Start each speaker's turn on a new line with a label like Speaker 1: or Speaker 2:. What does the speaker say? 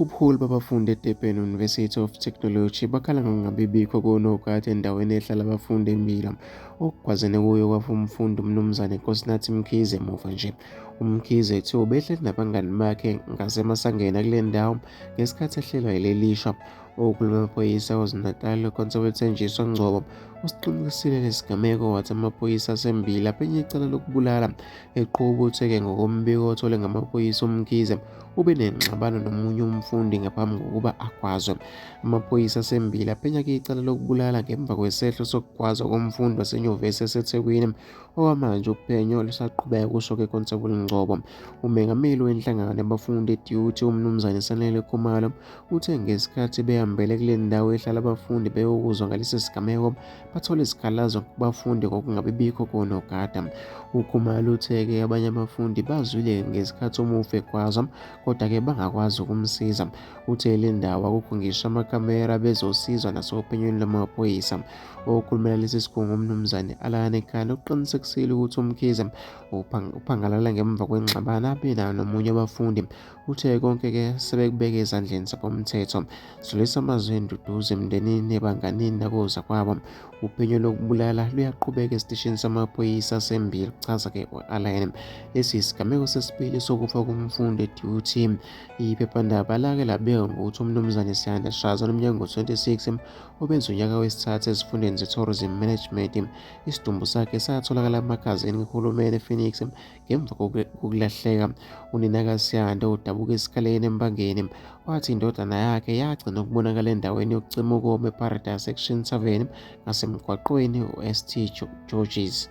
Speaker 1: Ubuholi babafundi eDurban University of Technology bakhala ngokungabi bikho konogada endaweni ehlala abafundi eMbila, okugwazene kuyo kwafa umfundi uMnumzane Nkosinathi Mkhize muva nje. UMkhize kuthiwa ubehleli nabangani bakhe ngaseMasangena kule ndawo ngesikhathi ehlelwa yileli shwa. Okhuluma amaphoyisa KwaZulu-Natal uConstable Thenjiswa Ngcobo usiqinisekisile lesigameko wathi amaphoyisa aseMbila aphenye icala lokubulala. Eqhuba uthe-ke ngokombiko othole ngamaphoyisa uMkhize ube nengxabano nomunye umfundi ngaphambi kokuba agwazwe. Amaphoyisa aseMbila aphenya-ke icala lokubulala ngemva kwesehlo sokugwazwa komfundi wasenyuvesi eseThekwini. Okwamanje uphenyo lusaqhubeka kusho-ke Constable Ngcobo. Umengameli wenhlangano yabafundi eDUT uMnumzane Sanele Khumalo uthe ngesikhathi behambele kule ndawo ehlala abafundi beyokuzwa ngalesi sigameko bathole izikhalazo kubafundi ngokungabi bikho konogada. UKhumalo uthe-ke abanye abafundi bazwile ngesikhathi umufi egwazwa kodwa-ke bangakwazi ukumsiza. Uthe le ndawo akukho ngisho amakhamera bezosizwa nasophenyweni lwamaphoyisa. Okhulumela lesi sikhungo uMnumzane Alane Khan uqinisekisile ukuthi uMkhize uphangalala ngemva kwengxabano abe nayo nomunye wabafundi. Uthe konke-ke sebekubeke ezandleni zabomthetho. Sidlulisa amazwi enduduzo emndenini, ebanganini nakozakwabo. Uphenyo lokubulala luyaqhubeka esiteshini samaphoyisa aseMbili, kuchaza-ke u-Alain. Lesi yisigameko sesibili sokufa komfundi e-DUT. Iphephandaba lake labika ngokuthi uMnumzane Siyanda Shaza oneminyaka engu-26 obenza unyaka wesithathu ezifundweni ze-Tourism Management. Isidumbu sakhe satholakala emakhazeni kahulumeni ePhoenix ngemva kokulahleka. Unina kaSiyanda odabuka eSikhaleni eMpangeni wathi indodana yakhe yagcina ukubonakala endaweni yokucima ukoma eParadise Action Tavern ngasemgwaqweni u-St George's.